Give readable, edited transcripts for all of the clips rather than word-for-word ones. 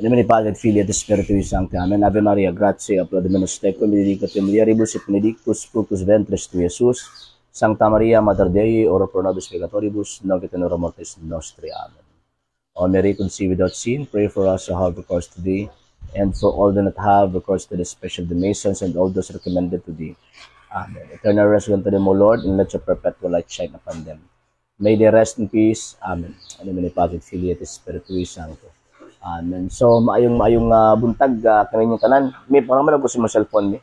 In nomine Patris et Filii et Spiritus Sancti. Amen. Ave Maria, gratia plena Dominus tecum, benedicta tu in mulieribus et benedictus fructus ventris tui, Iesus. Sancta Maria, Mater Dei, ora pro nobis peccatoribus, nunc et in hora mortis nostri. Amen. O Mary, conceived without sin, pray for us who have recourse to thee, and for all that not have recourse to the special the Masons and all those recommended to thee. Amen. Eternal rest unto them, O Lord, and let your perpetual light shine upon them. May they rest in peace. Amen. In nomine Patris et Filii et Spiritus Sancto. Amen. So, maayong maayong buntag kaninyong tanan. May parang man ko sa imong cellphone ni.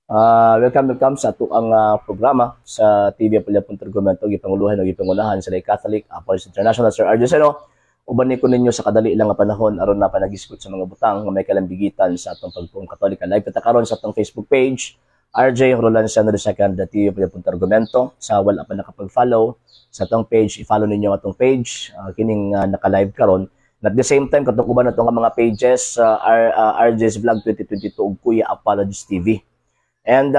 Welcome, welcome sa atoang programa sa TV Apolya Argumento, gipanguluhan o gipangunahan sa Catholic Apologist International, Sir RJ Seno. Uban ni ko ninyo sa kadali lang nga panahon aron na panagisgot sa mga butang nga may kalambigitan sa atong pagtuong Katolika. Live kita karon sa atong Facebook page, RJ Roland Seno II, TV Apolya Argumento. Sa wala pa nakapag-follow sa atong page, i-follow ninyo ang atong page, kining naka-live karon. And at the same time, katong uban natong mga pages, RJ's Vlog 2022 ug Kuya Apologist TV. And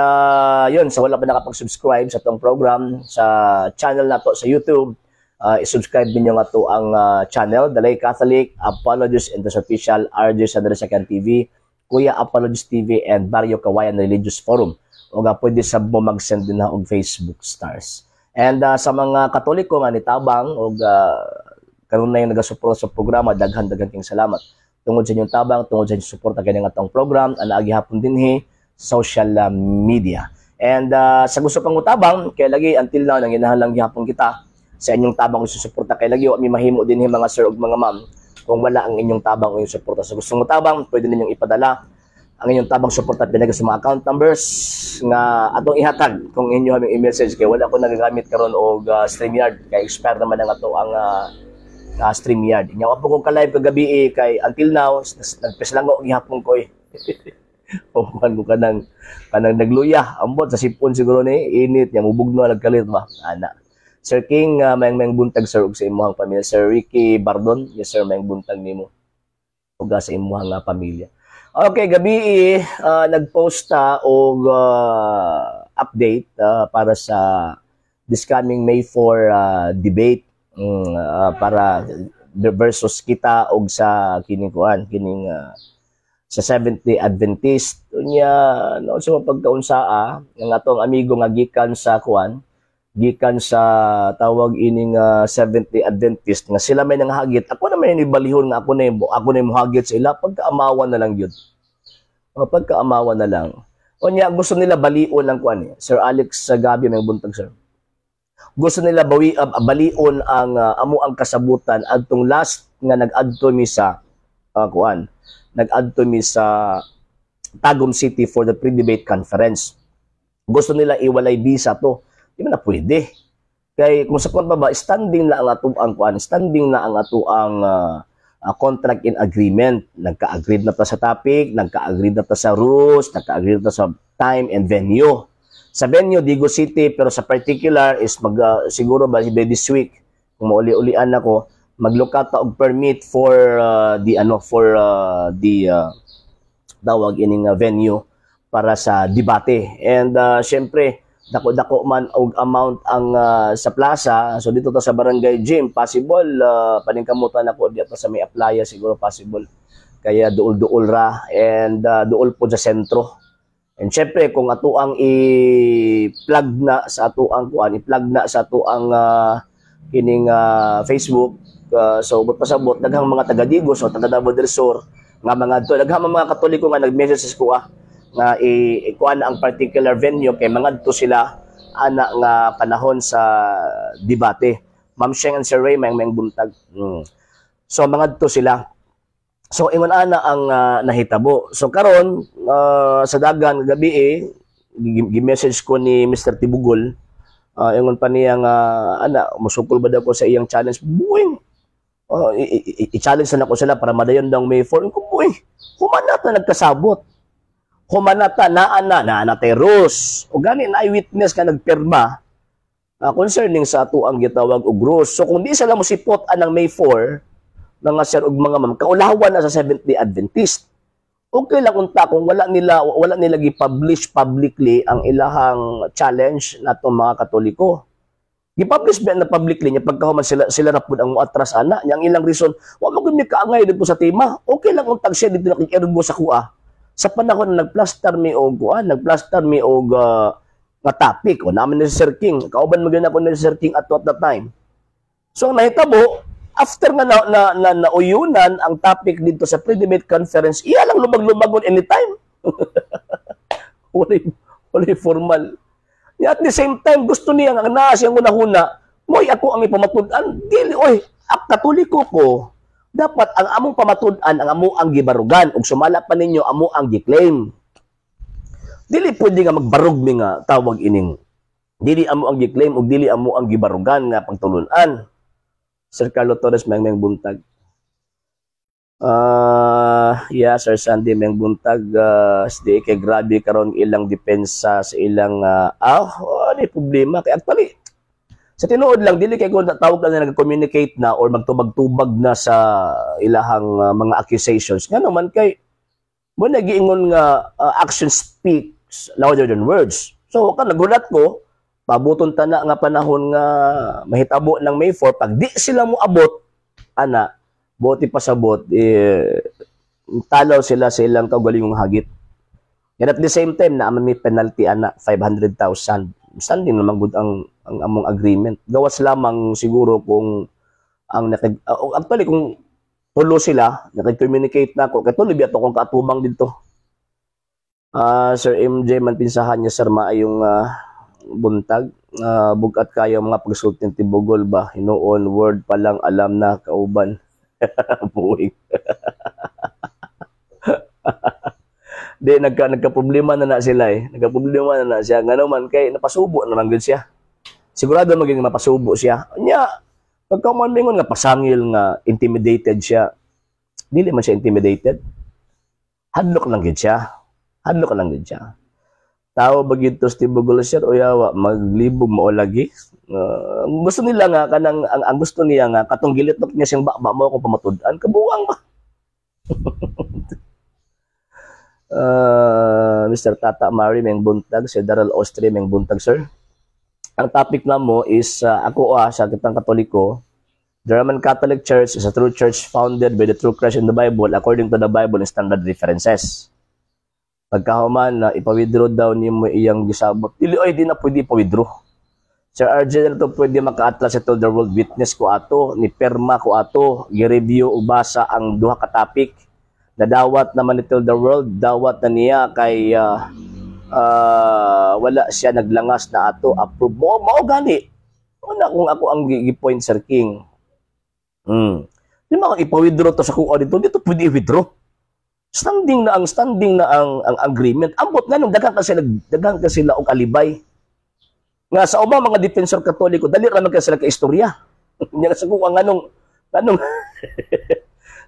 yun, sa wala pa nakapag-subscribe sa atong program, sa channel nato sa YouTube, i-subscribe ninyo nga to ang channel, Dalay Catholic, Apologist and the Official, RJ Sandra Second TV, Kuya Apologist TV, and Barrio Kawayan Religious Forum. O nga pwede sa mo mag-send din na og Facebook stars. And sa mga Katoliko nga nitabang og karon na yung nagasuporta sa programa, daghan-daghan king salamat. Tungod sa inyong tabang, tungod sa inyong suporta kini nga atong program, anaagi hapon dinhi social media. And sa gusto pang mutabang, kay lagi until now nanginahanglan gihapon kita sa inyong tabang ug suporta, kay lagi wa mi mahimo dinhi, mga sir ug mga ma'am, kung wala ang inyong tabang o inyong suporta. Sa gusto mo tabang, pwede ninyong ipadala ang inyong tabang suporta pinag sa mga account numbers nga atong ihatag kung inyo aming i-message, kay wala ko nagagamit karon og StreamYard kay expire naman ang ato ang StreamYard. Nya wa po ko ka-live kagabi eh, kay until now nagpeslango gihapon ko eh. Kuan ko kanang nagluya ambot sa sipon siguro ni init nya mubugno nagkalit ba ana. Sir King, mayang mayang buntag, sir, ug sa imong pamilya. Sir Ricky Bardon, yes sir, mayang buntag nimo ug sa imong pamilya. Okay, gabi eh, nag-post ta og update para sa this coming May 4 debate para versus kita og sa kining kuan kining sa Seventh Day Adventist. Unya no sa pagkaunsaa ang atong amigo nga gikan sa kuan, gikan sa tawag ining Seventh Day Adventist nga sila may nanghagit, ako na may nibalihon nga ako na mohagit sa ila, pagkaamawan na lang yun. Pagkaamawan na lang. Unya gusto nila balion ang kuan eh. Sir Alex sa gabi, may buntag, sir. Gusto nila balion ang amo ang kasabutan adtong last nga nag-adto mi sa kuan, nag-adto mi sa Tagum City for the pre-debate conference. Gusto nila iwalay bisa to. Di man na pwede. Kay kung sa kuan pa ba, standing na ang ato ang kuan, standing na ang ato ang contract in agreement. Nagka-agree na ta sa topic, nagka-agree na ta sa rules, nagka-agree na ta sa time and venue. Sa venue, Digos City, pero sa particular is mag siguro ba by this week, kung mauli-ulian ako, maglukat ta og permit for the ano, for the tawag ining venue para sa debate. And syempre, dako-dako man og amount ang sa plaza. So dito ta sa Barangay Gym, possible paningkamutan ako dito sa may Aplaya siguro possible. Kaya duol-duol ra and duol po sa sentro. And syempre kung ato ang i-plug na sa ato ang kuan, i-plug na sa ato ang kining Facebook, so but pasabot daghang mga taga Digos o taga Davao del Sur nga mga to, daghang mga Katoliko nga nag-message sa kuha nga ikuan ang particular venue kay mangadto sila ana nga panahon sa debate. Ma'am Sheng and Sir Ray, may buntag. So mangadto sila. So ingon ana ang nahitabo. So karon sa dagan gabi eh gi-message ko ni Mr. Tibugol, ingon pa niya nga ana musukol ba daw ko sa iyang challenge. Buing. I-challenge na ko sila para madayon daw May 4. Ko buing. Humanata nagkasabot. Humanata naa na naa na tay rules. O gani na witness ka nagpirma concerning sa ato ang gitawag og rules. So kung di sila mosipot anang May 4, mga sir ug mga ma'am, kaulawan na sa Seventh Day Adventist. Okay lang unta kung wala nila gi-publish publicly ang ilahang challenge natong mga Katoliko. Gi-publish ba na publicly niya pagkahuman sila sila ra pud ang moatras ana nya. Ang ilang reason, wa mo gud mi kaangay didto sa tema. Okay lang untag siya dito nakig-ergo sa kuha. Sa panahon na nagplastar mi og kuan, nagplastar mi og nga topic o naman ni Sir King, kauban mo gyud ako ni Sir King at that time. So ang nahitabo, after nga na nauyunan ang topic dito sa pre-debate conference, iya lang lubag-lubagon anytime. Walay formal. At the same time, gusto niya nga naa siyang hunahuna, mo'y ako ang ipamatud-an. Dili, oy, ak Katoliko ko, dapat ang among pamatud-an, ang amo ang gibarugan, ug sumala pa ninyo, amo ang gi-claim. Dili pwede nga magbarog mi nga tawag ining dili amo ang gi-claim ug dili amo ang gibarugan nga pagtulunan. Sir Carlo Torres, maayong buntag. Yeah, Sir Sandy, maayong buntag. SDA kay grabe karon ilang depensa sa ilang oh, ano problema kay actually sa tinuod lang, dili kay kung tawag na nag-communicate na or magtubag-tubag na sa ilahang mga accusations, nga naman kay mo nagiingon nga action speaks louder than words. So kan nagulat ko, pabuton tana nga panahon nga mahitabo ng May 4, pag di sila mo abot ana, bote pasabot eh, talaw sila sa ilang kaugalingong hagit. And at the same time, na may penalty ana, 500,000. Standing naman gud ang among agreement. Gawas lamang siguro kung ang nakig actually kung tulo sila, nakig-communicate na ako kay tulo biya to kung kaatubang dito. Sir MJ man pinsahan niya, sir, maayong buntag. Bugat kayo mga pagsulti ni Tibugol ba, hinuon word pa lang alam na kauban. Buwing. Di nagka problema na na sila eh. Nagka problema na na siya. Nga naman kay napasubo na lang gud siya. Sigurado maging mapasubo siya. Nya pagka man mingon nga pasangil nga intimidated siya. Dili man siya intimidated. Hadlok lang gid siya. Hadlok lang gid siya. Tao ba gid to si Tibugol, sir, o yawa maglibog mao lagi. Gusto nila nga kanang ang gusto niya nga katong gilitok niya siyang baba mo akong pamatud-an, kabuang ba. Mr. Tata Mary, maayong buntag. Sir Daryl Austria, maayong buntag, sir. Ang topic na mo is ako sa kitang Katoliko. The Roman Catholic Church is a true church founded by the true Christ in the Bible according to the Bible and standard references. Pagkahuman na ipa-withdraw daw nimo iyang gisabot. Dili oy, di na pwede ipa-withdraw. Sir RJ na to pwede maka-atlas sa the world witness ko ato, ni perma ko ato, gi-review ug basa ang duha ka topic. Nadawat naman ni Tell the World, dawat na niya kay wala siya naglangas na ato approve mo mao gani. Una kung ako ang gi-point, Sir King. Di ba kung ipa-withdraw to sa kuha dito, dito pwede i-withdraw. Standing na ang agreement. Ambot nga nung daghan ka sila og alibay. Nga sa ubang mga defensor Katoliko, dali ra man kay sila ka istorya. Nya sa kuha nganong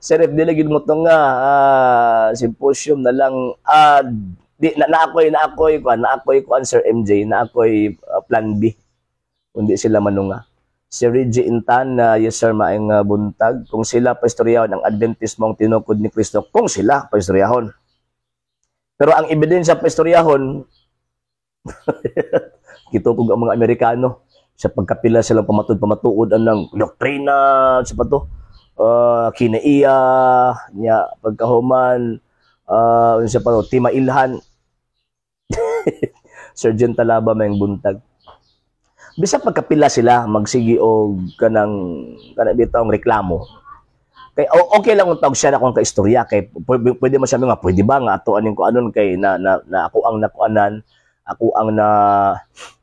Sir, if dili gid mo to nga symposium na lang, di na na ako'y kuan, Sir MJ, na ako'y plan B kundi sila manunga. Si Reggie Intan na, yes sir, maayong buntag. Kung sila paistoryahon, ang Adventist mong tinukod ni Kristo, kung sila paistoryahon. Pero ang ebidensya paistoryahon, gitukog ang mga Amerikano sa pagkapila silang pamatud-pamatuod ang ng doktrina sa pato kinaiya nya pagkahuman unsa pa to, timailhan. Sir John Talaba, maayong buntag. Bisa pagkapila sila magsigi og kanang kanang bitawng reklamo kay okay lang kung tawag siya na akong kaistorya kay pwede, pwede mo siya nga pwede ba nga ato aning ko anon kay na ako ang nakuanan, ako ang na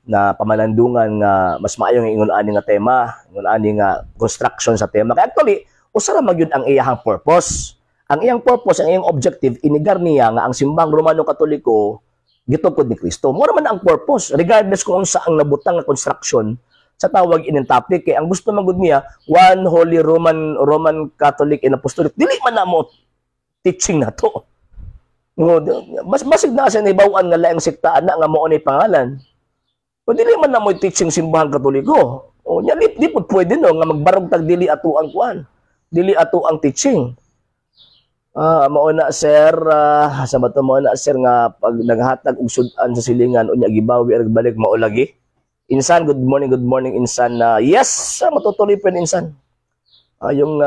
na pamalandungan nga mas maayo nga ingon ani nga tema, ingon ani nga construction sa tema. Kay actually usa ra man gyud ang iyahang purpose. Ang iyang purpose, ang iyang objective, inigar niya nga ang Simbahang Romano Katoliko gitukod ni Kristo. Mao man ang purpose regardless kung unsa ang nabutang nga construction sa tawag ining topic, kay ang gusto man gud niya, one holy Roman Catholic and Apostolic. Dili man na mo teaching na to. No, mas basig na sa nahibaw-an nga laing sekta ana nga mao ni pangalan. O dili man na mo teaching Simbahang Katoliko. O nya di pud pwede no nga magbarog tag dili ato ang kuan. Dili ato ang teaching. Mao na sir, sa bato mao na sir nga pag naghatag og sud-an sa silingan unya gibawi og balik mao lagi. Insan, good morning, Insan. Yes, matutuloy pa rin, Insan. Yung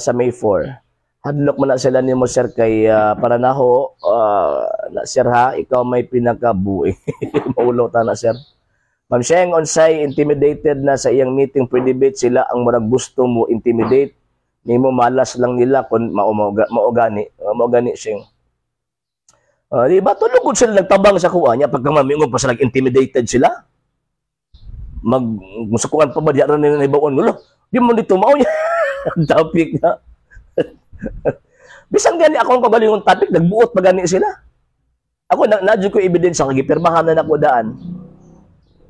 sa May 4. Hadlok man na sila nimo, sir, kay para naho na, sir, ha, ikaw may pinakabuhi. Maulo ta na, sir. Ma'am Sheng, unsay intimidated na sa iyang meeting pre-debate? Sila ang murag gusto mo intimidate nimo, malas lang nila kung mao mao gani, mao gani, Sheng. Di ba tulog gud sila nagtabang sa kuha niya pagka mamingon pa sila, intimidated sila. Mag musukuan pa ba di ra nila naibaon ngulo. Di mo dito mao niya topic na. Bisan gani ako ang kagalingon topic, nagbuot pa gani sila. Ako na na ko ebidensya kay gipirmahan na nako daan.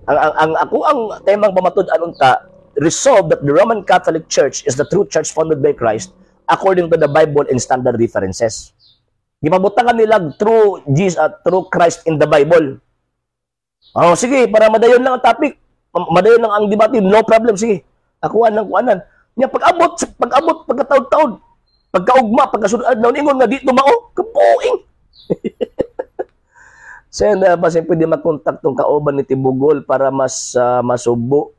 Ang ako ang temang pamatud-an unta, resolve that the Roman Catholic Church is the true church founded by Christ according to the Bible and standard references. Gipabutangan nila through Jesus, through Christ in the Bible. Oh, sige, para madayon lang ang topic. Madayon lang ang debate, no problem, sige. Akuan lang kuanan. Nya pag-abot pagkataod-taod, pagkaugma, pagkasunod adlaw, ingon nga di mao, kabuing. Sen, basin pwede makontak tong kauban ni Tibugol para mas masubo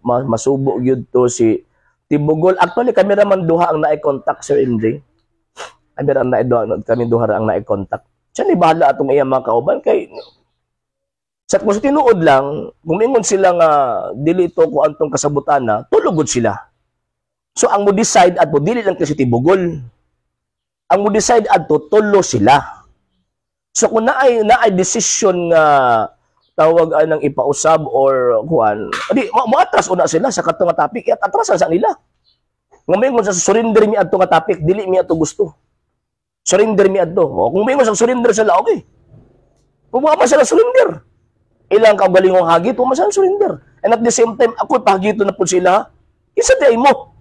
gyud to si Tibugol. Actually, kami ra man duha ang naay contact, Sir MJ. Kami ra ang naay duha, kami duha ra ang naay contact. Siya ni bahala atong iyang mga kauban kay sa kung sa tinuod lang, kung ingon sila nga dili to ko antong kasabutan na, tulugod sila. So ang mo decide adto dili lang kasi Tibugol. Ang mo decide adto tulo sila. So kung naay decision nga tawag anang ipausab or kuan, di mo atras una sila sa katong nga topic, at atrasan sa nila. Nga moingon sa surrender mi adto nga topic, dili mi adto gusto. Surrender mi adto. O, kung moingon sa surrender sila, okay. Kung wa man sila surrender, ilang kaugalingong hagit, wa man sila surrender. And at the same time, ako pahagito na po sila. Isa di ay mo.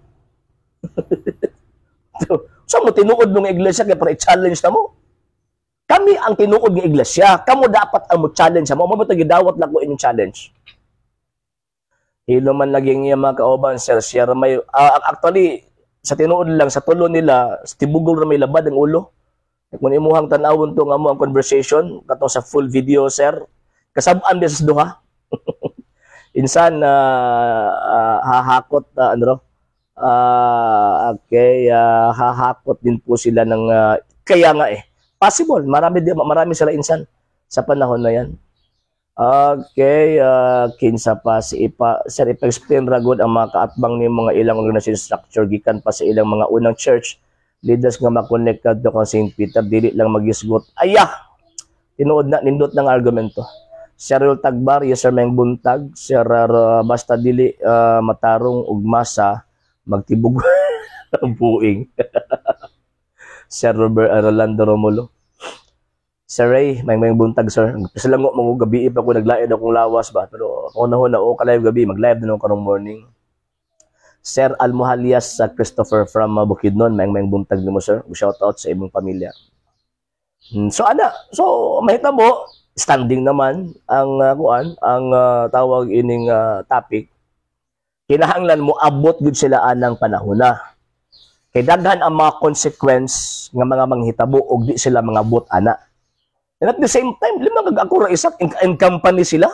So mo tinuod ng iglesia kay para i-challenge na mo. Kami ang tinuod ng iglesia. Kamo dapat ang mo challenge mo. Mo ba gidawat lang ko inyong challenge? Hilo man laging iya mga kauban, sir, siya may actually sa tinuod lang sa tulo nila, sa Tibugol ra may labad ang ulo. Kung imuhang tan-awon to nga mo ang conversation katong sa full video, sir, kasab-an di sa duha. Insan hahakot ano ro? Okay, hahakot din po sila ng kaya nga eh. Possible, marami sila, insan, sa panahon na yan. Okay, kinsa pa si ipa sir, ipa-explain ra gud ang mga kaatbang ni mga ilang organization structure gikan pa sa ilang mga unang church leaders nga makonect kadto kang St. Peter, dili lang magisgot. Aya. Tinuod na nindot ng argumento. Cheryl Tagbar, yes sir, may buntag. Sir, basta dili matarong ug masa magtibog buing. Sir Robert Rolando Romulo. Sir Ray, may buntag, sir. Silango mo gabi pa ko naglaid akong lawas ba, pero ako na na o ka-live gabi, mag-live na karong morning. Sir Almohalias sa Christopher from Bukidnon, may buntag nimo, sir. Shout out sa imong pamilya. So ana, so mahita mo standing naman ang kuan, ang tawag ining topic. Kinahanglan mo abot gud sila anang panahon na. Kay daghan ang mga consequence nga mga manghitabo og di sila mga bot ana. And at the same time, lima kag ako ra isa in company sila.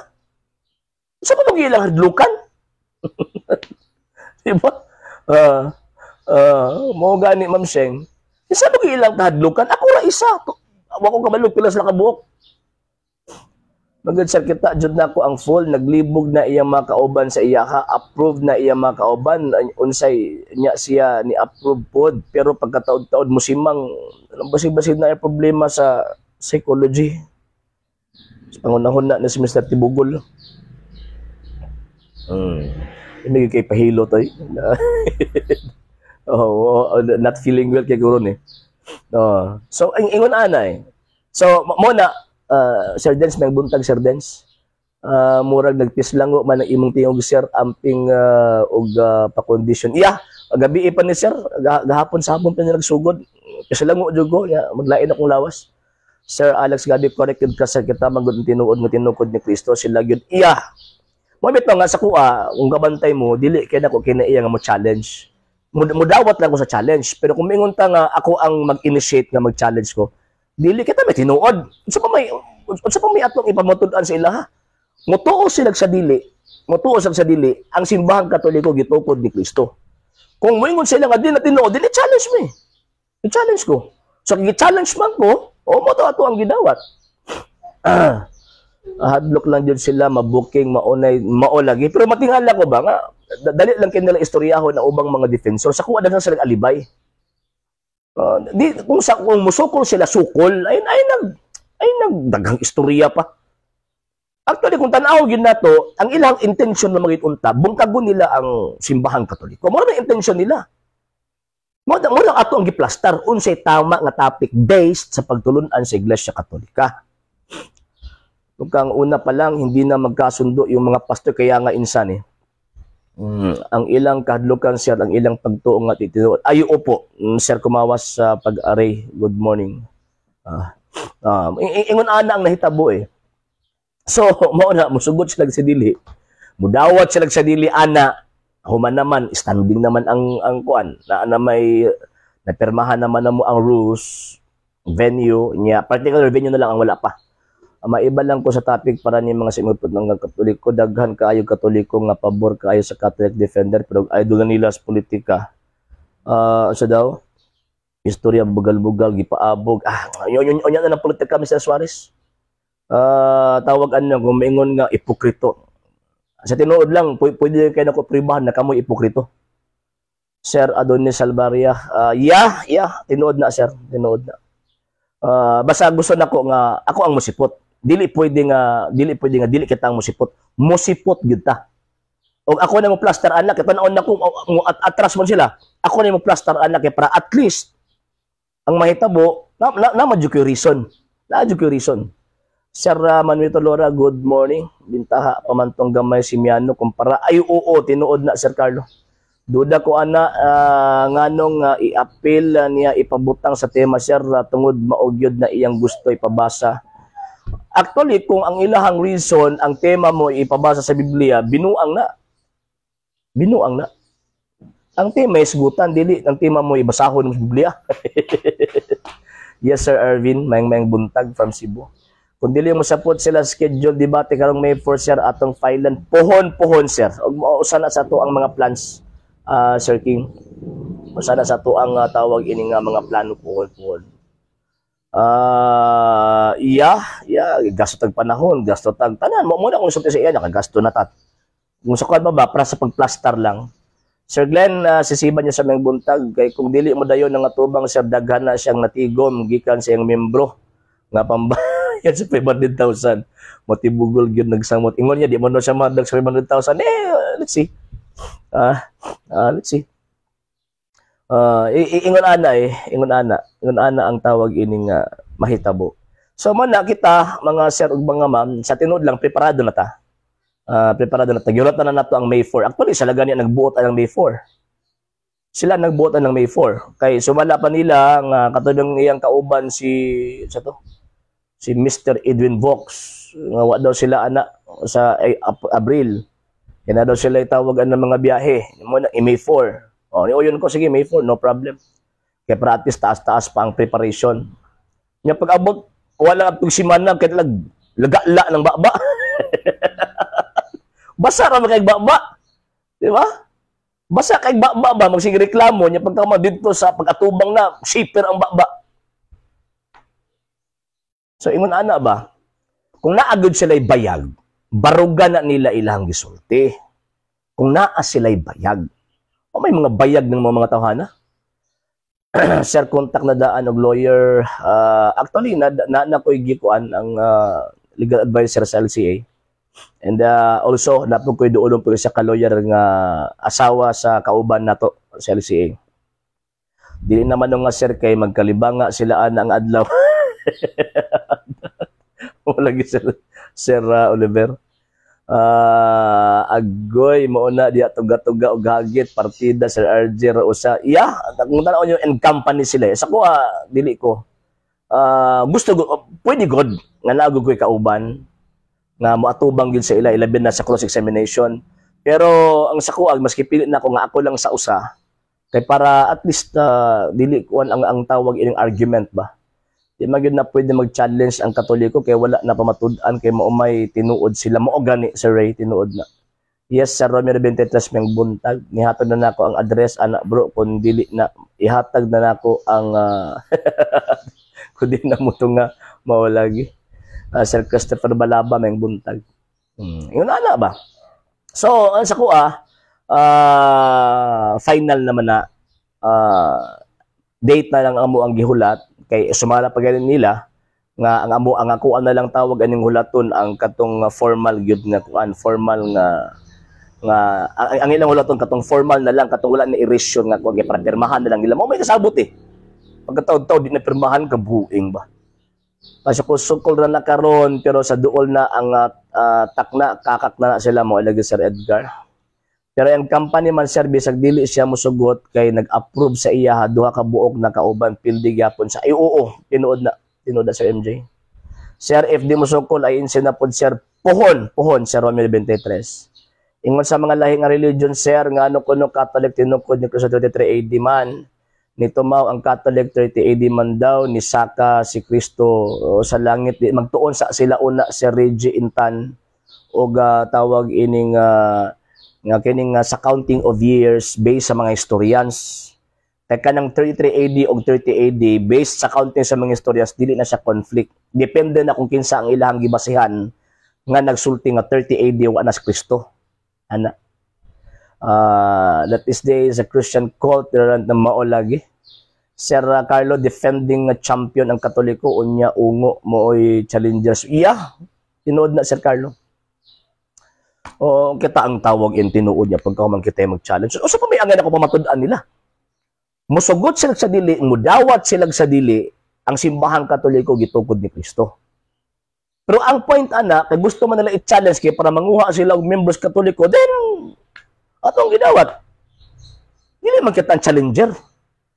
Sa so, ilang hadlukan? Di ba? Mo gani, Ma'am Sheng. Isa ba ilang kahadlukan? Ako ra isa. Wa ko kabalo pila sila kabuok. Magod sir, kita jud na ko ang full naglibog na iyang mga kauban sa iya ha, approve na iyang mga kauban, unsay nya siya ni approve pod, pero pagkataod-taod musimang basig-basig na yung problema sa psychology sa pangunahon na ni si Mr. Tibugol. Hindi kay pahilo toy. Oh, not feeling well kay kuron eh. Oh. So ang ingon ana eh. So mo na Sir Dens, may buntag, Sir Dens. Murag nagpislango man ang imong tingog, sir, amping og pa-condition. Yeah, gabi pa ni sir, gahapon sa hapon pa niya nagsugod. Pislango jud ko, ya, maglain akong lawas. Sir Alex Gabi, corrected ka sir, kita magud tinuod nga tinukod ni Kristo sila gyud. Iya. Mo bitaw nga sa kuha, kung gabantay mo, dili kay nako kinaiya nga mo challenge. Mudawat lang ko sa challenge, pero kung mingon ta nga ako ang mag-initiate nga mag-challenge ko, dili kita may tinuod. Unsa pa may atong ipamatud-an sa ilaha? Mutuo sila sa dili. Motuo sa dili, ang Simbahang Katoliko gitukod ni Kristo. Kung moingon sila nga di na tinuod, dili, challenge me. I-challenge ko. So gi-challenge man ko, o mo to ato ang gidawat. Ah, hadlok lang jud sila mabuking maunay mao lagi, pero matingala ko ba nga dali lang kay nila istoryahon ang ubang mga defensor sa kuha, daghan silang alibay. Di kung musukol sila, sukol ay nag ay nagdaghang istorya pa. Actually, kung tan-aw gyud nato ang ilang intention na magit unta bungkagon nila ang Simbahang Katoliko, mo na intention nila. Mo lang ato ang giplastar unsay tama nga topic based sa pagtulun-an sa Iglesia Katolika. Kung kang una pa lang, hindi na magkasundo yung mga pastor, kaya nga insan eh. Ang ilang kahadlukan, sir, ang ilang pagtuo nga titinuod. Ay, opo, Sir Kumawas sa pag-aray. Good morning. Ingon ana ang nahitabo eh. So, mao na musugot sila sa dili. Mudawat sila sa dili ana, human naman standing naman ang kuan na may napirmahan naman na mo ang rules, venue niya, particular venue na lang ang wala pa. Maiba lang ko sa topic para ni mga simupot ng Katoliko, daghan kaayo Katoliko nga pabor kaayo sa Catholic Defender pero idol na nila sa politika. Sa daw istorya bugal-bugal gipaabog. Ah, yun yun yun na ng politika, Mr. Suarez. Tawag ano kung maingon nga ipokrito. Sa tinuod lang, pwede kayo nako pribahan na kamoy ipokrito. Sir Adonis Salvaria, yeah, tinuod na, sir, tinuod na. Basta gusto nako nga ako ang musipot. Dili pwede nga dili kita ang musipot. Musipot gyud ta. Og ako na mo plaster anak, kay tan-on nako mo at atras man sila. Ako na mo plaster anak kay para at least ang mahitabo na na ko'y reason. Na jud ko'y reason. Sir Manuelito Lora, good morning. Bintaha pamantong gamay si Miano kumpara. Ay oo, tinuod na, Sir Carlo. Duda ko ana nganong i-appeal niya ipabutang sa tema, sir, tungod mao gyud na iyang gusto ipabasa. Actually, kung ang ilahang reason ang tema mo ipabasa sa Biblia, binuang na. Binuang na. Ang tema is gutan, dili ang tema mo ibasahon mo sa Biblia. Yes, Sir Ervin, mayang mayang buntag from Cebu. Kung dili mo sapot sila schedule debate karong May 4, sir, atong filean pohon pohon, sir. Og mao usa na sa ato ang mga plans, Sir King. Usa na sa ato ang tawag ini nga mga plano, pohon pohon. Yeah, gasto tag panahon, gasto tag tanan. Mo muna kung sulti sa iya, nakagasto na tat. Kung sa kuan ba ba, para sa pagplastar lang. Sir Glenn, sisiba niya sa mga buntag kay kung dili mo dayon nga tubang, sir, daghan na siyang natigom gikan sa iyang membro nga pambayad sa 500,000. Motibugol gyud nagsamot. Ingon niya di mo no siya madag sa 500,000. Eh, let's see. Let's see. Ingon ana eh, ingon ana, ingon ana ang tawag ining mahitabo. So man na kita mga sir ug mga ma'am, sa tinuod lang preparado na ta. Preparado na ta. Giulat na nato ang May 4. Actually, sila gani nagbuot ang May 4. Sila nagbuot ang May 4. Kay sumala pa nila nga katulong iyang kauban si sa to si Mr. Edwin Vox nga wa daw sila ana sa eh, Abril. Kaya na daw sila itawag ang mga biyahe. Mo na May 4. O, ni ko, sige, May 4, no problem. Kaya para at least taas-taas pa ang preparation. Nya pag abot, wala ang simana kay lag lagala ng baba. Basa ra man kay baba. Di ba? Basa kay baba ba magsige reklamo nya pagka didto sa pag-atubang na shipper ang baba. So ingon ana ba? Kung naagod sila'y bayag, baruga na nila ilang gisulti. Kung naa sila'y bayag. O may mga bayag ng mga tawhana. Sir, contact na daan og lawyer. Actually, na ko'y gikuan ang legal advisor sa LCA. And also, napog ko'y duolong po sa ka-lawyer nga asawa sa kauban nato sa LCA. Dili naman nga sir kay magkalibanga sila ana ang adlaw. Wala gyud, Sir Oliver. Agoy mo na diya tuga-tuga og hagit partida, Sir RJ usa. Yeah, kung tan-aw nyo and company sila. Eh. Sa ko dili ko. Gusto ko pwede god nga naagod ko'y kauban nga moatubang gyud sa ila, ilabi na sa cross examination. Pero ang sa kuag maski pili na ako nga ako lang sa usa kay para at least dili kuan ang tawag ining argument ba. Di man gyud na pwede mag-challenge ang Katoliko kay wala na pamatud-an kay mao may tinuod sila, mao gani, Sir Ray, tinuod na. Yes, Sir Romero 23, maayong buntag. Nihatag na nako ang address, anak, bro, kung dili na ihatag na nako ang kung di na mo to nga mao lagi. Sir Christopher Balaba, maayong buntag. Yun na ba? So, ang sa kuha, final naman na date na lang amo ang gihulat kay sumala pa ganin nila nga ang amo ang ako na lang tawag aning hulaton ang katong formal gyud nga kuan, formal nga nga ang ilang hulaton, katong formal na lang, katong wala na erasure nga kuan kay para pirmahan na lang nila. Mo may kasabot eh, pagkataod-taod di na pirmahan, kabuing ba. Kasi kung sukol ra na karon, pero sa duol na ang takna kakak na sila mo ilagi, Sir Edgar. Pero ang company man, sir, bisag dili siya mosugot kay nag-approve sa iya duha ka buok na kauban, pildi gyapon sa. Ay, oo, tinuod na, tinuod na, Sir MJ. Sir, if di mo sukol ay insin na pod, sir, pohon, pohon, Sir Romeo 23. Ingon sa mga lahi nga religion, sir, nga ano kuno Catholic tinukod ni Cristo 33 AD man. Nitumaw ang Catholic 30 AD man daw ni saka si Kristo o, sa langit. Di, magtuon sa sila una, Sir Reggie Intan, og tawag ining nga kining sa counting of years based sa mga historians. Kay kanang 33 AD og 30 AD, based sa counting sa mga historians, dili na siya conflict. Depende na kung kinsa ang ilahang gibasihan nga nagsulti nga 30 AD wa na si Kristo. Ana. That is day is a Christian cult na mao lagi. Sir Carlo, defending champion ang Katoliko, unya ungo mooy challengers. Iya, tinuod na, Sir Carlo. O kita ang tawag in tinuod niya pagka man kita mag-challenge. O sa pa may angay ako pamatud-an nila. Musugot sila sa dili, mudawat sila sa dili, ang Simbahang Katoliko gitukod ni Kristo. Pero ang point ana, kay gusto man nila i-challenge kay para manguha sila og members Katoliko, then atong gidawat. Dili man kita ang challenger.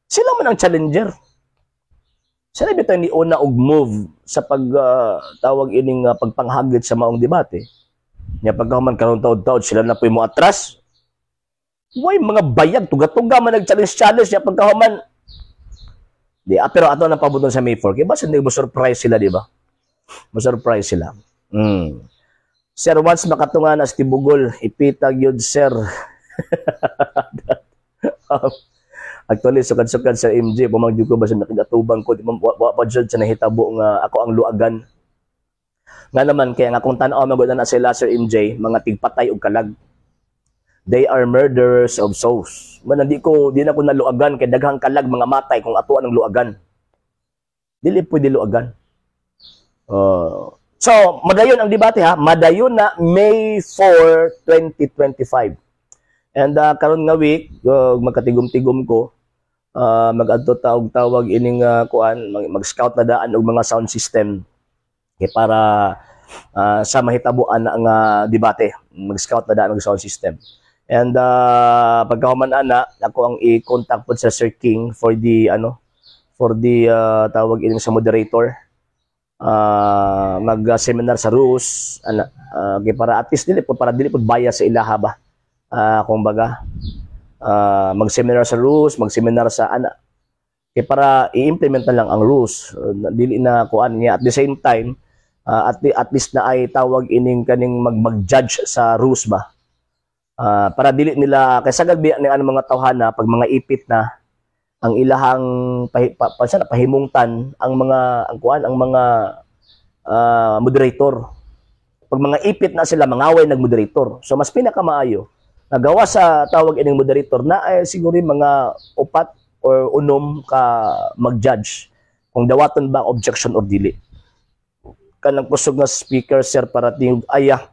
Sila man ang challenger. Sila bitaw ni una og move sa pag tawag ining pagpanghagit sa maong debate. Nya pagkahuman karon taod-taod sila na po'y mo atras. Way mga bayag tuga-tuga man nag-challenge-challenge nya pagkahuman. Di, pero ato na pabuton sa May 4. Kaya ba hindi mo surprise sila, di ba? Mo surprise sila. Sir, once makatunga na si Tibugol, ipitag yun, sir. Actually, sukad-sukad sa MJ, pumagyo ko ba sa nakigatubang ko, di ba, wa pa jud sa nahitabo nga ako ang luagan. Nga naman, kaya nga kung tanaw magod na sila, Sir MJ, mga tigpatay og kalag. They are murderers of souls. Man, di ko, di na ko naluagan, kay daghang kalag mga matay kung ato ang luagan. Dili pwede luagan. So, madayon ang debate ha. Madayon na May 4, 2025. And karon nga week, magkatigom-tigom ko, mag-adto ta og tawag ining kuan, mag-scout na daan og mga sound system kay para sa mahitabuan na nga debate, mag-scout na daan og sound system. And pagkahuman ana, ako ang i-contact pod sa Sir King for the ano, for the tawag ining sa moderator, mag-seminar sa rules ana, kay para at least dili po, para dili po bias sa ilaha ba, kumbaga mag-seminar sa rules, mag-seminar sa ana kay para i-implement na lang ang rules. Dili na kuan niya at the same time, at least na ay tawag ining kaning mag-judge sa rules ba, para dili nila kay sagad biya ni ano mga tawhana pag mga ipit na ang ilahang pa, pahimungtan ang mga ang kuan, ang mga moderator. Pag mga ipit na sila, mangaway nag-moderator. So mas pinakamaayo nagawa sa tawag ining moderator na ay siguro yung mga upat or unom ka mag-judge kung dawaton ba ang objection or dili. Kanang kusog nga speaker, sir, para tingog aya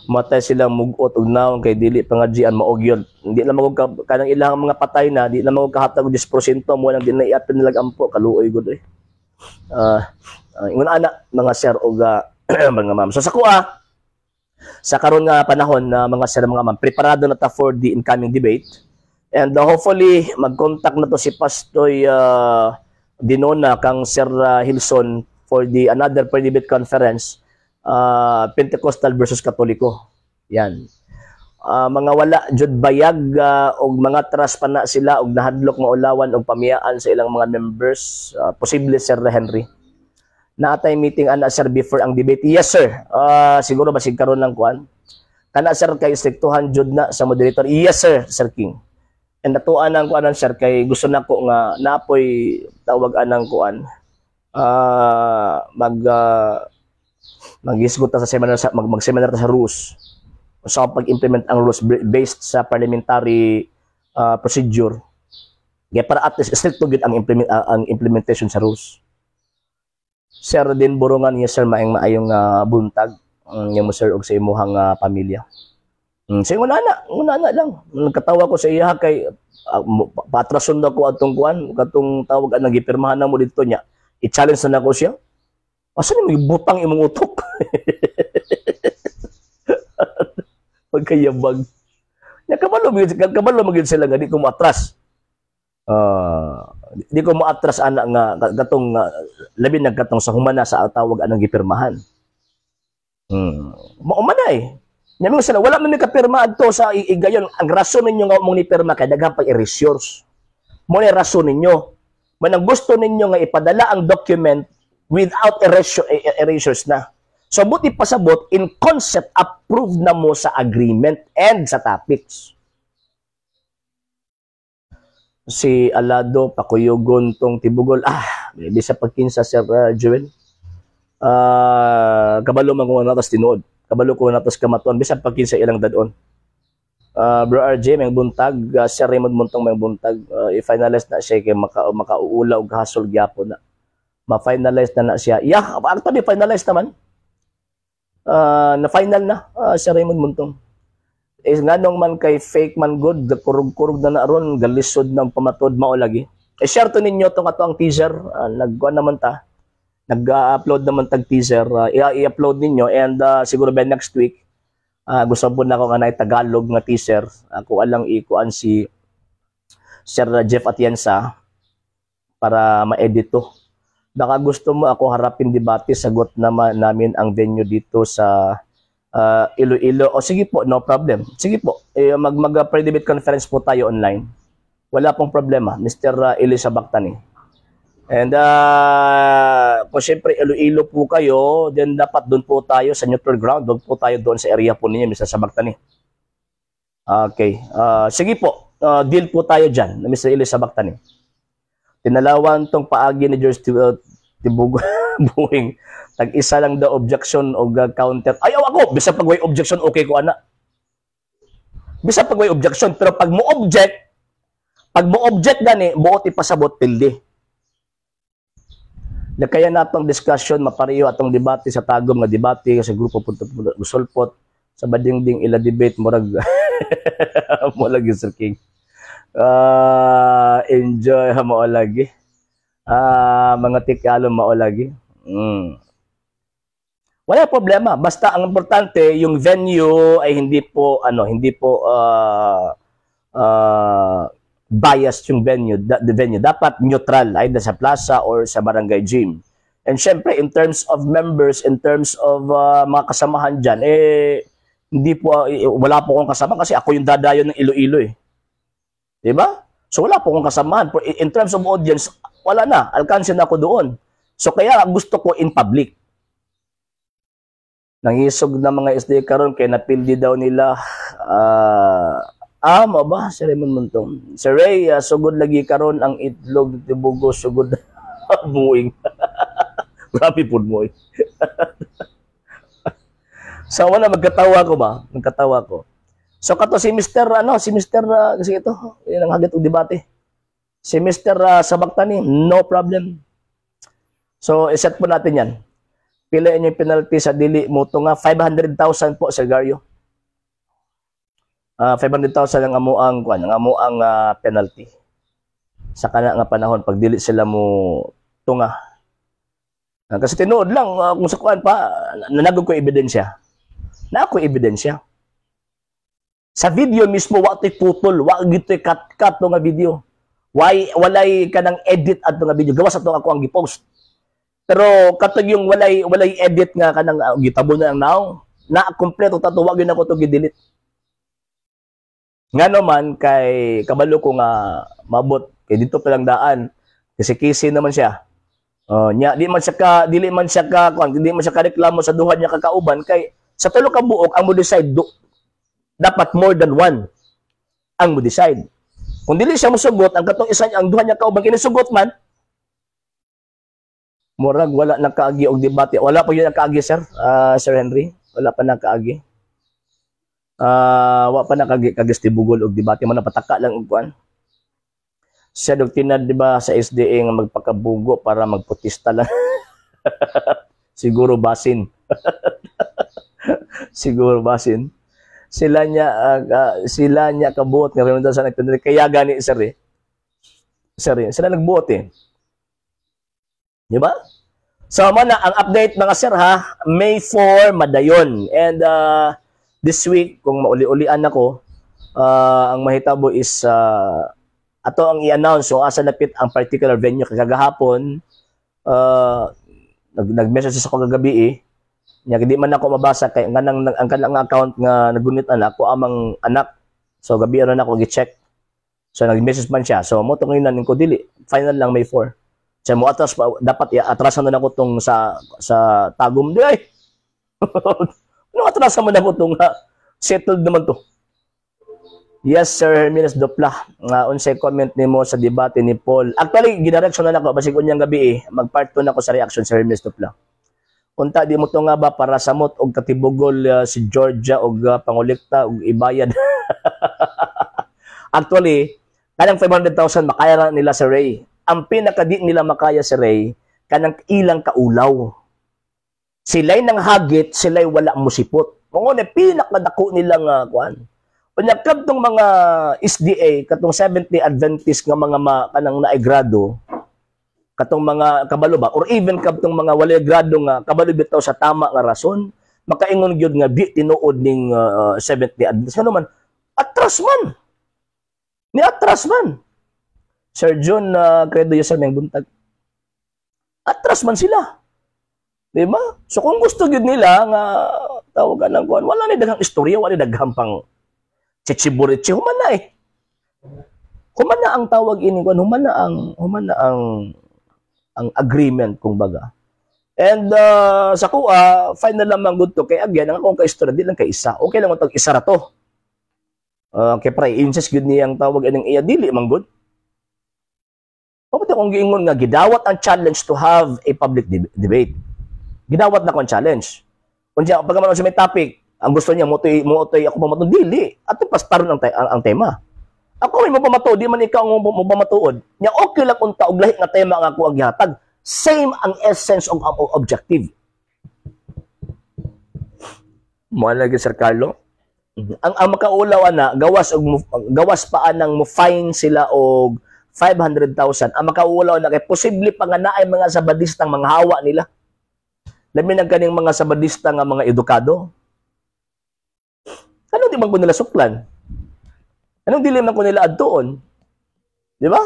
matay sila mugot og naong kay dili pa nga gian maog yun. Hindi na magog kanang ilang mga patay na di na magog kahatag og 10% mo lang, di na iapil nila ampo, kaluoy gud eh. Ingon ana mga sir og mga ma'am. So sa kuha sa karon nga panahon na mga sir, mga ma'am, preparado na ta for the incoming debate and hopefully mag-contact na to si Pastoy Dinona kang Sir Hilson for the another pre-debate conference, Pentecostal versus Katoliko. Yan. Mga wala jud bayag og mga trust pa na sila og nahadlok maulawan og pamiyaan sa ilang mga members. Posible, Sir Henry. Naatay meeting ana, sir, before ang debate? Yes, sir. Siguro basig karon lang kuan. Kana, sir, kay striktuhan jud na sa moderator. Yes sir, Sir King. And natuan ang kuanan, sir, kay gusto nako nga napoy tawag anang kuan mag-isgot ta sa seminar sa mag-seminar ta sa rules sa pag-implement ang rules based sa parliamentary procedure. Kaya para at least stricto gyud ang implementation sa rules. Sir din Burungan, yes sir, maayong maayong buntag mo, sir, og sa imuhang pamilya. So una na lang. Nagkatawa ko sa iya kay patrason na ko atong kuan katong tawag ang gipirmahan na mo didto niya. I-challenge na nako siya. Asa ni may butang imong utok? Pagkayabag. Nya kabalo magyud sila nga di ko moatras. Di ko moatras ana nga katong labi na katong sa humana sa tawag anang gipirmahan. Mao man na eh. Nya mo sila wala man mi kapirma adto sa igayon. Ang rason ninyo nga mong nipirma kay daghan pag erasures. Mo ni rason ninyo. Man ang gusto ninyo nga ipadala ang document without erasures na. So buti pasabot in concept approved na mo sa agreement and sa topics. Si Alado pakuyugon tong Tibugol. Ah, bisa pagkinsa, Sir Joel. Kabalo man ko natos tinuod. Kabalo ko natos kamatuan bisan pagkinsa ilang dadon. Bro RJ, may buntag, Sir Raymond Muntong, may buntag. I-finalize na siya kay makauula og hasol gyapon na. Ma-finalize na na siya. Yeah, actually finalize naman. Na final na Sir Raymond Muntong. Eh, nganong man kay fake man good, kurug-kurug na na ron, galisod ng pamatod mao lagi. Eh, share to ninyo tong ato ang teaser, nagkuan naman ta. Nag-upload naman tag teaser, i-upload ninyo and siguro by next week gusto po na ako nga na Tagalog nga teaser. Ako alang ikuan si Sir Jeff Atienza para ma-edit to. Baka gusto mo ako harapin debate, sagot naman namin ang venue dito sa Iloilo. O sige po, no problem. Sige po, eh, mag mag pre-debate conference po tayo online. Wala pong problema, Mr. Elisa Bactani. And kung siyempre Iloilo po kayo, then dapat doon po tayo sa neutral ground. Doon po tayo doon sa area po ninyo, Mr. Sabactani. Okay. Sige po, deal po tayo dyan, Mr. Elisa Bactani. Tinalawan tong paagi ni George Tibug Buhing. Tag-isa lang daw objection o counter. Ayaw ako, bisa pag way objection, okay ko ana. Bisa pag way objection, pero pag mo object gani, buot ipasabot pildi. Na kaya natong discussion mapareho atong debate sa Tagum nga debate sa grupo punto sulpot sa badingding ila debate murag mo lagi, Sir King. Enjoy mao lagi. Mga tikalo mao lagi. Wala problema. Basta ang importante yung venue ay hindi po biased yung venue. The venue dapat neutral either sa plaza or sa barangay gym. And syempre in terms of members, in terms of mga kasamahan diyan, eh hindi po wala po akong kasama kasi ako yung dadayo ng Iloilo eh. 'Di ba? So wala po akong kasamahan. In terms of audience, wala na. Alkanse na ako doon. So kaya gusto ko in public. Nangisog na mga SD karon kay napildi daw nila mo ba si Raymond Muntong. Sir Ray, sugod lagi karon ang itlog Tibugo sugod buing. Grabe pud mo eh. So wala magkatawa ko ba? Magkatawa ko. So kato si Mr. ano, si Mr. Kasi ito, yun ang hagat og debate. Si Mr. Sabaktani, no problem. So iset po natin yan. Pila inyo yung penalty sa dili mo to nga 500,000 po, Sir Gario. 500,000 ang amo ang kuan, ang amo ang penalty. Sa kana nga panahon pag dili sila mo tunga. Kasi tinuod lang kung sa kuan pa nanagog ko ebidensya. Na ako ebidensya. Sa video mismo wa to'y putol, wa gito'y cut-cut nga video. Why walay kanang edit adto nga video. Gawas ato ako ang gipost. Pero katong yung walay walay edit nga kanang gitabo na ang naong, na kompleto tato wa gyud nako to gi-delete. Ngano man kay kabalo ko nga mabot kay dito pa lang daan kasi kisi naman siya. Oh, nya di man siya ka dili man siya ka kuan, di man siya ka reklamo sa duha niya kakauban kay sa tulo ka buok ang mo decide do, Dapat more than one ang mo decide. Kung dili siya mosugot, ang katong isa, ang duha niya kauban kini sugot man, murag wala nakaagi og debate. Wala pa yun nakaagi, sir, Sir Henry. Wala pa nakaagi. Wa pa nakaagi kagis tibugol og debate man, napataka lang og kuan. Siya og tinad, di ba, sa SDA nga magpakabugo para magprotesta lang. Siguro basin. Siguro basin. Sila niya kabuot nga rin sa nagtindri. Kaya gani, sir, eh. Sir, eh, sila nagbuot eh. Di ba? So, mo na ang update, mga sir, ha, May 4 madayon. And this week, kung mauli-ulian ako, ang mahitabo is ato ang i-announce kung asa lapit ang particular venue. Kay kagahapon, nag-message sa ko kagabi eh. Nya di man ako mabasa kay ang kanang account nga nagunit ana ako amang anak. So gabi ra na ako gi-check. So nag-message man siya. So mo to ngayon ko dili final lang May 4. So mo atras pa dapat i-atrasan na nako tong sa Tagum di ay. Ano, atrasan mo na ko tong settled naman to. Yes, Sir Hermines Dupla. Nga unsay comment nimo sa debate ni Paul? Actually, gidirection na nako basig unyang gabi eh. Mag part 2 na ko sa reaction, Sir Hermines Dupla. Unta di mo to nga ba para samot og katibugol si Georgia og pangolekta og ibayad. Actually, kanang 500,000 makaya na nila sa Ray. Ang pinaka di nila makaya si Ray kanang ilang kaulaw. Sila'y nang hagit, sila'y wala musipot. Mao na pinakadako nilang kuan. Unya kadtong mga SDA, katong Seventh-day Adventist nga mga kanang naay grado, katong mga kabalo ba or even kadtong mga walay grado nga kabalo bitaw sa tama nga rason, makaingon gyud nga di tinuod ning Seventh-day Adventist. Ano man, atras man. Ni atras man. Sir John, credo sir, may buntag. Atras man sila. Di ba? So kung gusto gyud nila nga tawagan ng kuan, wala ni daghang istorya, wala ni daghang pang chichiburitsi, human na eh. Human na ang tawag ini kuan, human na ang agreement kung baga. And sa kuha, final lamang gud to kay again, ang akong kaistorya di lang kay isa. Okay lang tag isa ra to. Kay pre insist gyud niyang tawag ining iya, dili man gud. Pabuti akong giingon nga gidawat ang challenge to have a public debate. Gidawat na akong challenge. Unya pag man sa may topic, ang gusto niya mo motoy ako pamato, dili. Ato pastaron ang tema. Ako may mapamato, di man ikaw ang mapamatuod. Nya okay lang unta og lahi nga tema ang ako ang gihatag. Same ang essence og ang objective. Mo lagi, Sir Carlo. Ang makaulaw ana gawas og gawas pa anang mo fine sila og 500,000. Ang makaulaw na kay posible pa nga naay mga sabadistang mga hawa nila. Labi na kaning mga sabadista nga mga edukado. Ano di man ko nila suklan? Anong dili man ko nila adtuon? Di ba?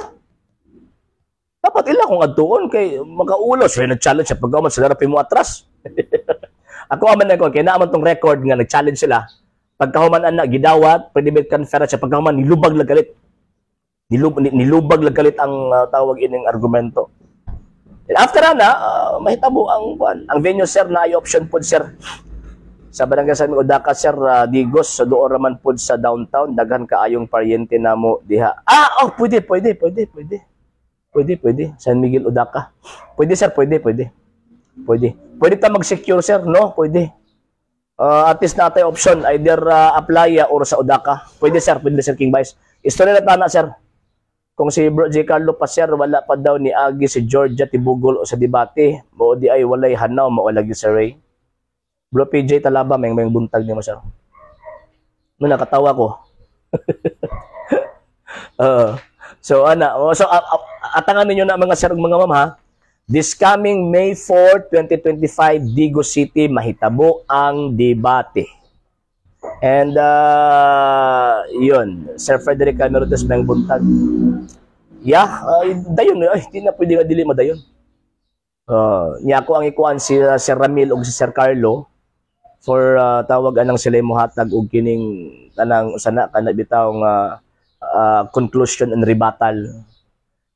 Dapat ila kung adtuon kay makaulaw sila, nag-challenge sa pagkaman sila ra mo atras. Ako aman na ko kay naa man tong record nga nag-challenge sila. Pagkahuman ana gidawat pre-debate conference, sa pagkahuman nilubag lang kalit. Nilubag lang kalit ang tawag ining argumento. And after ana, mahitabo ang kuan, ang venue, sir, na ay option pod, sir. Sa Barangay San Udaca, sir, Digos, sa doon raman pod sa downtown, daghan kaayong paryente namo diha. Ah, oh, pwede, pwede, pwede, pwede. Pwede, pwede. San Miguel Udaca. Pwede, sir, pwede, pwede. Pwede. Pwede ta mag-secure, sir, no? Pwede. At least naa tay option, either Aplaya or sa Udaca. Pwede, sir, pwede, Sir King Vice. Istorya na tana, sir. Kung si Bro J. Carlo pa, sir, wala pa daw ni Agi si Georgia Tibugol o sa debate. Mao di ay walay hanaw, mao lagi Sir Ray. Bro PJ Talaba, may buntag niyo mo, sir. No, nakatawa ko. So ana, oh, so atangan ninyo na, mga sir ug mga ma'am, ha. This coming May 4, 2025, Digos City, mahitabo ang debate. And yun, Sir Frederick Camerotes, may buntag. Yeah, dayon ay di na pwede nga dili madayon. Niya ako ang ikuan si Sir Ramil ug si Sir Carlo for tawag anang sila mohatag og kining kanang usana kana bitaw nga conclusion and rebuttal.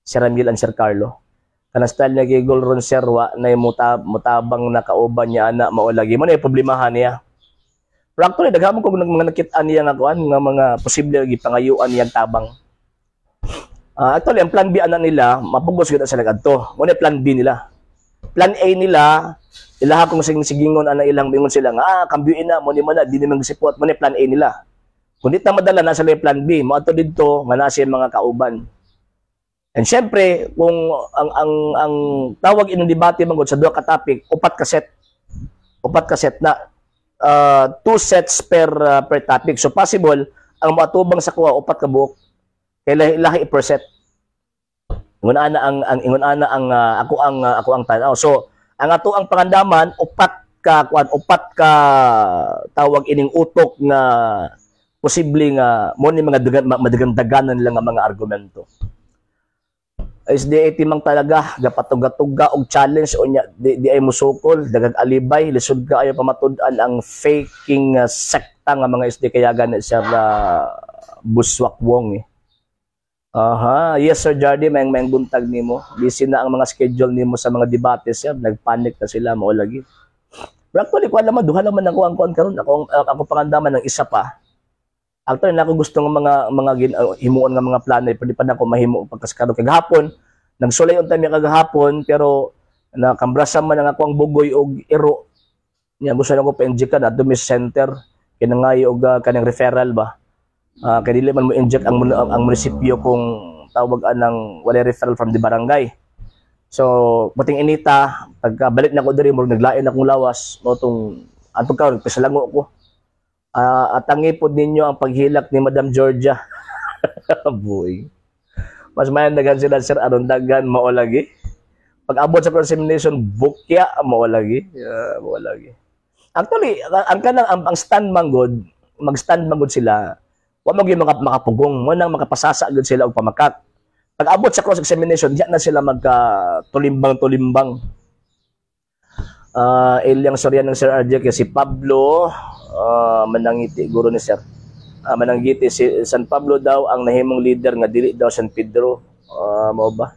Sir Ramil and Sir Carlo. Kanang style niya gigol ron, sir, wa na muta, mutabang na kauban niya ana, mao lagi mo na problemahan niya. Pero actually, daghan ko mga nakita niya nga kuan nga mga posible gipangayuan niyang tabang. Actually, ang plan B ana nila, mapugos gyud sila kadto. Mo plan B nila. Plan A nila, ilaha kung sing sigingon ana ilang bingon sila nga kambyuin na mo ni man na di ni magsipot mo ni plan A nila. Kung di ta madala na sila yung plan B, moadto didto nga naa siya mga kauban. And syempre, kung ang tawag inong debate man gud sa duha ka topic, upat ka set. Upat ka set na two sets per topic. So possible ang moatubang sa kuha upat ka buok. Kay lahi-lahi per set. Ingon ana ang ako ang tan-aw. So ang ato ang pangandaman, upat ka kuan, upat ka tawag ining utok nga posible nga mo ni mga dagan, madagandaganan lang nga mga argumento. SDA timang talaga gapatuga-tuga og challenge unya di ay musukol, dagag alibay, lisod kaayo pamatud-an ang faking sekta nga mga SD kayagan ni Sir Buswak Wong eh. Aha, yes, Sir Jardy, may may buntag nimo. Busy na ang mga schedule nimo sa mga debate, sir. Nagpanic na sila mao lagi. Pero actually, kuan naman, duha naman ako ang kuan karon. Ako pangandaman ng isa pa. Actually, na ako gusto ng mga himuon nga mga plano, pero di pa na ako mahimo pagkaskado kagahapon. Nagsulay unta mi kagahapon, pero nakambrasa man ang ako ang bugoy og iro. Nya gusto na ko pa-inject ka adto mi sa center kinangayo og kanang referral ba. Kay dili man mo inject ang munisipyo kung tawag anang wala referral from the barangay. So, puting inita, pagkabalik na ko diri, murag naglain akong lawas, mo tong adto ka nagpasalango ko. Atangi pod ninyo ang paghilak ni Madam Georgia. Boy. Mas mayan daghan sila, sir, aron daghan mao lagi. Pag abot sa examination, bukya mao lagi. Yeah, mao lagi. Actually, ang kanang ang stand man gud, mag-stand man gud sila. Wa mo gyud makapugong, mo nang makapasasa gud sila og pamakak. Pag abot sa cross examination, diyan na sila magka tulimbang-tulimbang. Ilyang Soriano ng Sir RJ kay si Pablo manangiti guro ni Sir. Mananggiti si San Pablo daw ang nahimong leader nga dili daw San Pedro. Mao ba?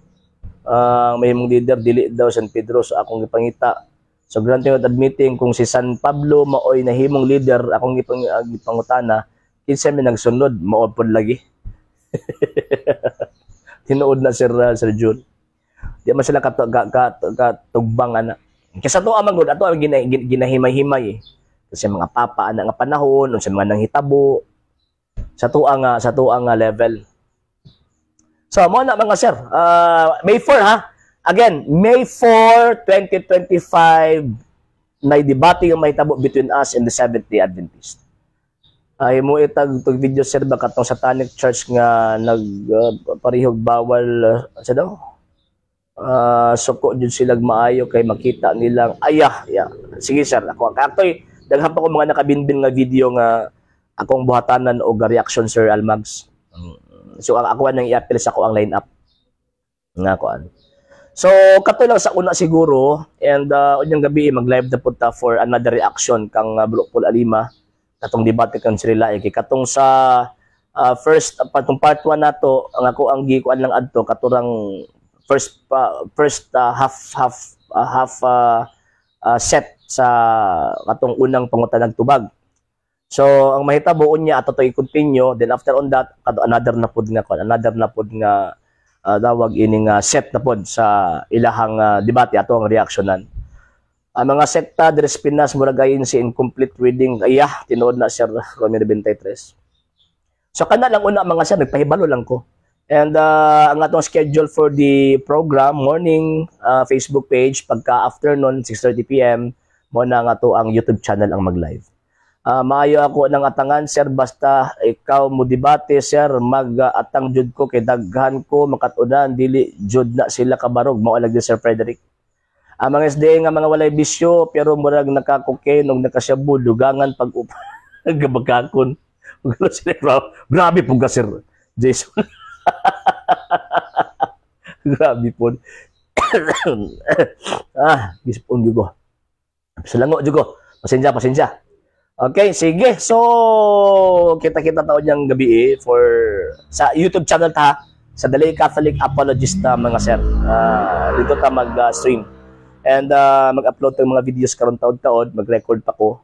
Ang mahimong leader dili daw San Pedro, so akong gipangita. So granting at admitting kung si San Pablo maoy nahimong leader, akong gipangutana kinsa may nagsunod, mao pod lagi. Tinuod na, Sir June. Di man sila katugbang ana. Kaysa to amang gud ato ang ginahimay-himay eh. Kasi mga papa ana nga panahon unsa mga nanghitabo sa tuang nga level. So mo na, mga sir, May 4 ha. Again, May 4, 2025 may debate yung mahitabo between us and the Seventh-day Adventist. Ay mo itag tug video, sir, ba katong Satanic Church nga nag parihog bawal sa daw suko jud sila maayo kay makita nilang ayah ya. Sige, sir, ako actually daghan pa ko mga nakabinbin nga video nga akong buhatanan og reaction, Sir Almags. So ang ako nang i-appeal sa ako ang line up nga kuan. So kato lang sa una siguro and unyang gabi mag-live na pud ta for another reaction kang Paul Alima katong debate kang Sri kay katong sa first patong part 1 nato ang ako ang gikuan lang adto katurang first half half half set sa katong unang pangutanag tubag. So ang mahitabo unya ato to i-continue, then after on that kato another na pud nga kuan, another na pud nga tawag ining set na pod sa ilahang debate ato ang reaksyonan. Ang mga sekta diri sa Pinas murag ayin si incomplete reading. Ayah, tinuod na, Sir Romeo 23. So kana lang una, mga sir, nagpahibalo lang ko. And ang atong schedule for the program, morning Facebook page, pagka afternoon 6:30 PM mo na nga to ang YouTube channel ang mag-live. Maayo ako ng atangan, sir, basta ikaw mo debate, sir, mag-atang jud ko kay daghan ko makatudan, dili jud na sila kabarog mao lagi, Sir Frederick. Ang mga SDA nga mga walay bisyo pero murag nakakokain og nakasyabu, dugangan pag gabagakon. Grabe po ka, Sir Jason. Grabe po. Gisipon jud ko. Salango jud ko. Pasensya, pasensya. Okay, sige. So, kita-kita taon niyang gabi eh, for sa YouTube channel ta sa Dalay Catholic Apologist na, mga sir. Dito ta mag-stream. And mag-upload ng mga videos karon taod-taod, mag-record pa ko.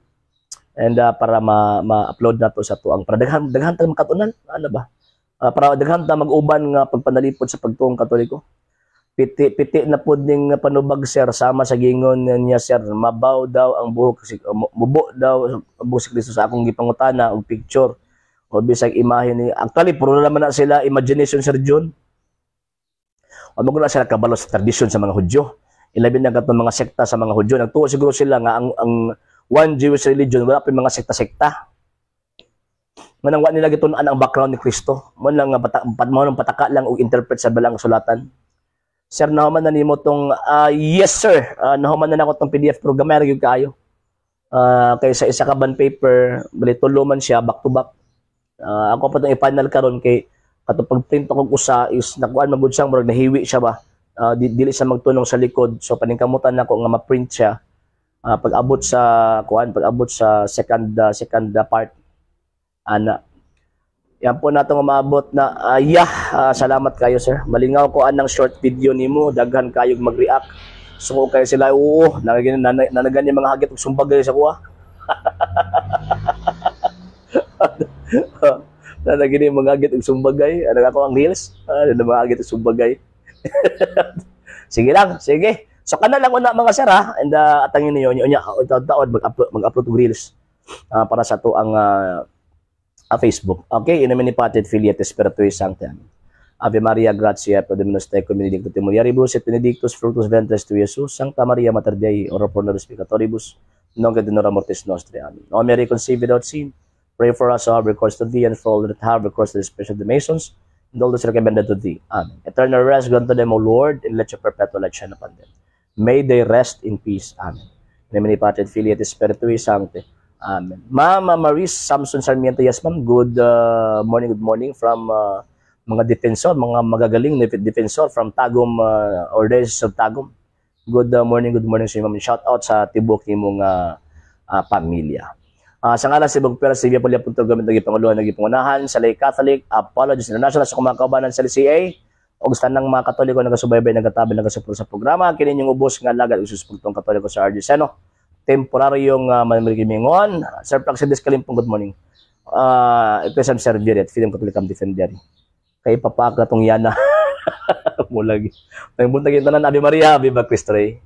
And para ma-upload nato sa tuang para daghan daghan ta makatunan, ano ba? Para daghan ta mag-uban nga pagpanalipod sa pagtuong Katoliko. Piti piti na pud ning panubag, sir, sama sa gingon niya, sir, mabaw daw ang buhok si mubo daw ang buhok si Kristo sa akong gipangutana og picture o bisag imahe ni. Actually, puro naman na sila imagination, Sir John, o mo na sila kabalo sa tradisyon sa mga Hudyo, ilabi na katong mga sekta sa mga Hudyo. Nagtuo siguro sila nga ang one Jewish religion, wala pa mga sekta-sekta. Manang wa nila gitun-an ang background ni Kristo. Mo lang nga mo nang pataka lang og interpret sa Balaang Kasulatan. Sir, nahuman na nimo tong yes sir. Nahuman na nako tong PDF programmer gyud kaayo. Kay sa isa ka bond paper, bali tulo man siya back to back. Ako pa tong i-final karon kay katong pag-print ako usa is nakuan man gud siyang murag nahiwi siya ba. Dili siya magtunong sa likod. So paningkamutan nako nga ma-print siya pag abot sa kuan, pag abot sa second second part ana. Yan po nato nga maabot na yeah, salamat kayo, sir. Malingaw ko anang short video nimo, daghan kayog mag-react. So kayo sila, oo, nanagan yung mga hagit og sumbag sa kuha. Nanagan yung mga hagit og sumbagay. Ano ako ang reels? Mga hagit og sumbagay. Sige lang, sige. So kana lang una, mga sir, ha. And atangin niyo unya taon mag-upload og reels para sa to ang Facebook. Okay, in nomine Patris et Filii et Spiritui Sancti. Amen. Ave Maria, gratia Dominus tecum, benedicta tu in mulieribus et benedictus fructus ventris tui, Jesus. Sancta Maria, Mater Dei, ora pro nobis peccatoribus, nunc et in hora mortis nostrae. Amen. O Mary, conceived without sin, pray for us who have recourse to thee and for all that have recourse to the special the Masons, and all those recommended to thee. Amen. Eternal rest grant to them, O Lord, and let your perpetual light shine upon them. May they rest in peace. Amen. In nomine Patris et Filii et Spiritui Sancti. Amen. Mama Maris Samson Sarmiento, yes ma'am. Good morning, good morning from mga defensor, mga magagaling na defensor from Tagum or Diocese of Tagum. Good morning sa inyo, ma'am. Shout out sa tibok nimong pamilya. Sa ngalan sa Ibang Pera, Silvia Polya Punto Gamit, naging Panguluhan, naging Pangunahan, sa Lay Catholic Apologists International, sa mga kaubanan sa LCA, o sa tanang mga Katoliko nagasubaybay, nagatabi, nagasuporta sa programa, kini yung ubos nga alagad usus pugtong Katoliko sa RG Seno. Temporaryong manamilingon. Sir Praxedes Kalimpong, good morning. Ecclesiam Servire et Fidem Catholicam Defendere. Kay papaak na tong yana. Mulagi. May buntag yung tanan, Ave Maria, Viva Cristo Rey.